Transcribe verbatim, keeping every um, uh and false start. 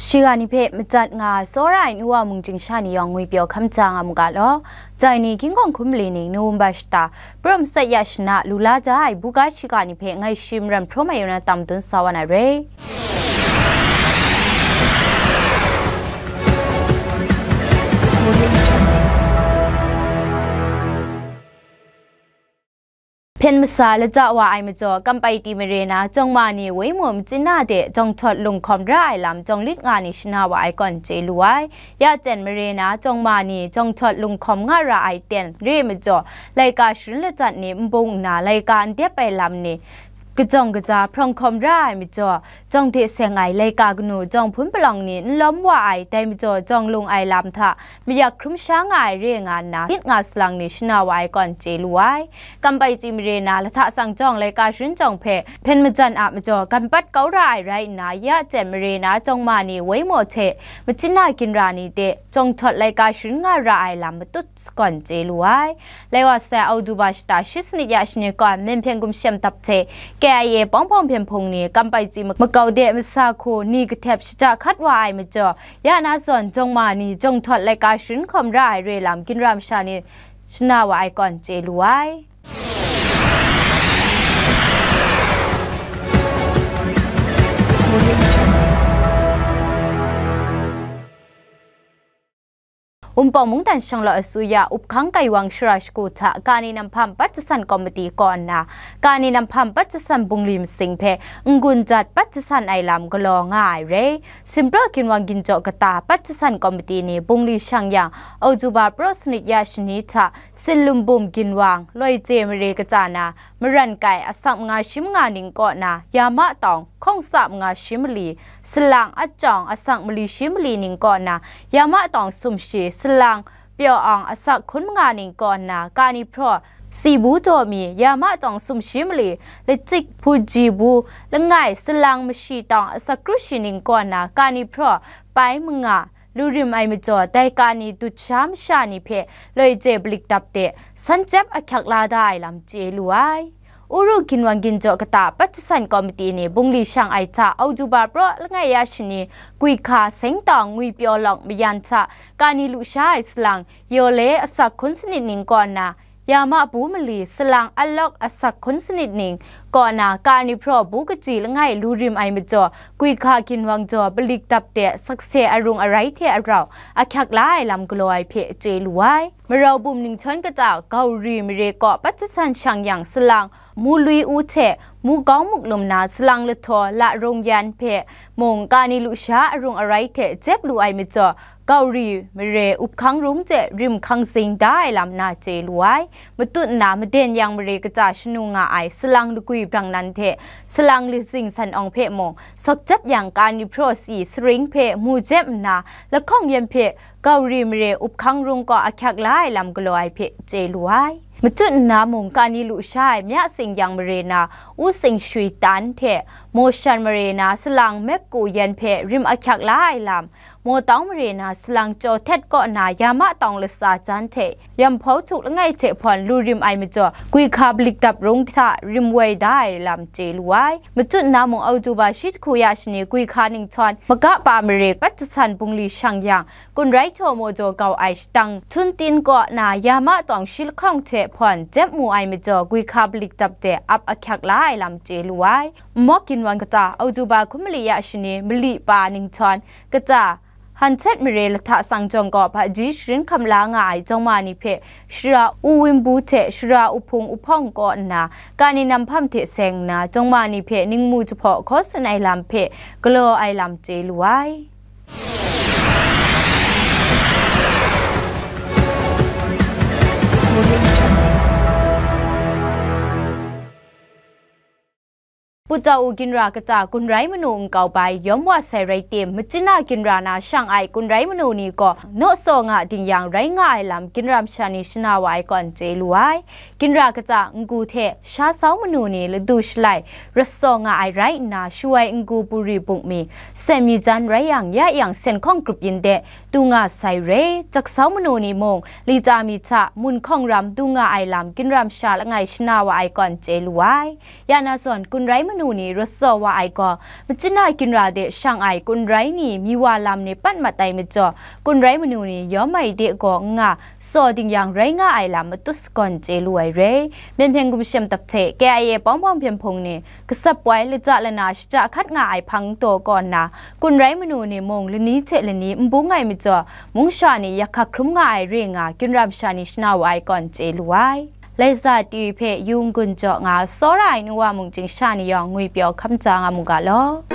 Shiga ni hpe madat nga ai tsawra ai nu wa mung chying sha ni yawng ngwi pyaw hkam ja nga mu ga law. Dai ni King Kawng hkum mali ning November shata, pra masat ya shana lu la da ai buga shiga ni hpe ngai shi maram hpraw mai na tam dun sa wa na re. Hpyen masa lata wa ai majaw, Kampai ti mare na jawng ma ni woi mu machyina de jawng htawt lunghkawm ra ai lam jawng lit nga ni shana wa ai kawn chye lu ai. Ya ten mare na jawng ma ni jawng htawt lunghkawm nga ra ai ten re majaw, laika sharin ladat ni n bung nna laika n dep ai lam ni kajawng kaja hprawng hkawm ra ai majaw, jawng hte seng ai laika kanu jawng hpun palawng ni n lawm wa ai, dai majaw jawng lung ai lam hta mayak hkrum sha nga ai re nga nna, lit nga salang ni shana wa ai kawn chye lu ai. Kampai ti mare na lahta sang jawng laika sharin jawng hpe hpyen majan a majaw, gan pat kau ra ai rai nna, ya ten mare na jawng ma ni woi mu hte machyina ginra ni de jawng htawt laika sharin nga ra ai lam matut kawn chye lu ai. Lai wa sai Oktoba shata shi sanit ya shani kawn Myen hpyen gumshem dap hte K I A Pawng Pawng Hpyen Hpung ni Kampai ti makau de masa hku ni kahtep shaja hkat wa ai majaw, ya na zawn jawng ma ni jawng htawt laika sharin hkawm ra ai re lam ginra masha ni shana wa ai kawn chye lu ai. Wunpawng mungdan shanglawt asuya Up Hkang Kaiwang Shara Shagu hta Kani Namhpam Pat Jasan Komiti kaw nna, Kani Namhpam Pat Jasan Bungli Masing hpe n-gun jat pat jasan ai lam galaw nga ai re. Simpraw Ginwang Ginjaw kata Pat Jasan Komiti ni bungli shang yang, Oktoba praw sanit ya shani hta, Sinlum Bum Ginwang, Loi Je mare kaja na, Maran Kai asak manga shi manga ning kaw na, Yama Tawng, Hkawng Sa manga shi mali, Salang Atjawng asak mali shi mali ning kaw na, Yama Tawng Sumshi, Salang Pyaw Awng asak hkun manga ning kaw na, Kani Hpraw, Sibu Daw Mi, Yama Tawng Sumshi mali, Lachyik Hpuji Bu, Langai Salang Mashi Tawng asak kru shi ning kaw na, Kani Hpraw, Pai manga, lu rim ai majaw, dai Kani dut sha masha ni hpe Loi Je palik dap de, san chyap ahkyak la da ai lam chye lu ai. Uru Ginwang Ginjaw kata Pat Jasan Komiti ni bungli shang ai hta, Oktoba praw langai ya shani, Gwi Hka Seng Tawng Ngwi Pyaw Lawng mayan hta, Kani lu sha ai salang, Yaw Le asak hkun sanit ning kaw na, Yama Bu mali, Salang Alawk asak hkun sanit ning kaw na, Kani Hpraw Bu Kaji langai lu rim ai majaw, Gwi Hka Ginwang Jaw palik dap de, sakse arung arai hte arau ahkyak la ai lam galaw ai hpe chye lu ai. Marau Bum Ninghthawn kata Gauri mare kaw Pat Jasan shang yang, Salang Mu Lui U hte Mu Gawng Muk Lum na, Salang Lahtaw La Rung Yan hpe mung, Kani lu sha arung arai hte jep lu ai majaw, Gauri mare Up Hkang Rung hte rim hkang zing da ai lam na chye lu ai. Matut nna, Maden Yang mare kata shanu nga ai Salang Lagwi Brang Nan hte Salang Lizing San Awng hpe mung, sawk jep yang, Kani Hpraw Si Saring hpe mu jep nna, lahkawng yan hpe Gauri mare Up Hkang Rung kaw ahkyak la ai lam galaw ai hpe chye lu ai. Matut nna mung, Kani lu sha ai Mya Sing Yang mare na, U Sing Shui Tan hte Mawshan mare na, Salang Mek Ku Yan hpe rim ahkyak la ai lam, Mawtawng mare na, Salang Chyaw Htet kaw na, Yama Tawng Lasa Jan hte Yam Hpau Htuk langai hte hpawn lu rim ai majaw, Gwi Hka palik dap rung hta rim woi da ai lam chye lu ai. Matut nna mung, Oktoba shi jahku ya shani, Gwi Hka Ninghthawn Maga Pa mare Pat Jasan bungli shang yang, Kun Rai Htaw Maw Jaw gau ai shadang Htun Tin kaw na, Yama Tawng Shi Lahkawng hte hpawn jep mu ai majaw, Gwi Hka palik dap de ap ahkyak la ai lam chye lu ai. Nmawk Ginwang kata Oktoba hkum mali ya shani, Mali Pa Ninghthawn kata Hkan Htet mare lahta sang jawng kaw hpaji sharin hkam la nga ai jawng ma ni hpe, Shara U Win Bu hte Shara U Hpung U Hpawng kaw nna, Kani Namhpam hte seng nna, jawng ma ni hpe ningmu jahpaw hkaw tsun ai lam hpe galaw ai lam chye lu ai. Pu Tau U ginra kata Kun Rai Manu nkau bai yawm wa sai rai tim, Machina ginra na shang ai Kun Rai Manu ni gaw naw saw nga ding yang rai nga ai lam ginra masha ni shana wa ai kawn chye lu ai. Ginra kata Ngu hte Sha Sau Manu ni ladu shalai rat saw nga ai rai nna, shu ai Ngu Buri Bungmi, Sen Mi Jan rai yang, ya yang Sen Hkawng grup yin de, du nga sai re. Jaksau manu ni mung, lita mi hta mun hkawng ram du nga ai lam, ginram sha langai shana wa ai kawn chye lu ai. Ya na zawn, Kunrai manu ni rawt saw wa ai gaw, machyin a ginra de shang ai Kunrai ni mi wa lam ni pat mat ai majaw, Kunrai manu ni yawm ai de gaw n nga, saw ding yang rai nga ai lam matut sagawn chye lu ai re. Myen hpyen gumshem dap hte K I A pawng pawng hpyen hpung ni, kasap wai laja lana shaja hkat nga ai hpang daw kaw nna, Kunrai manu ni mung lani hte lani n bung ai majaw, mung sha ni yak hkak hkrum nga ai re nga, ginram sha ni shana wa ai kawn chye lu ai. Laisa T V hpe Yawng Gun jaw nga, tsawra ai nu wa mung chying sha ni yawng ngwi pyaw hkam ja nga mu ga law.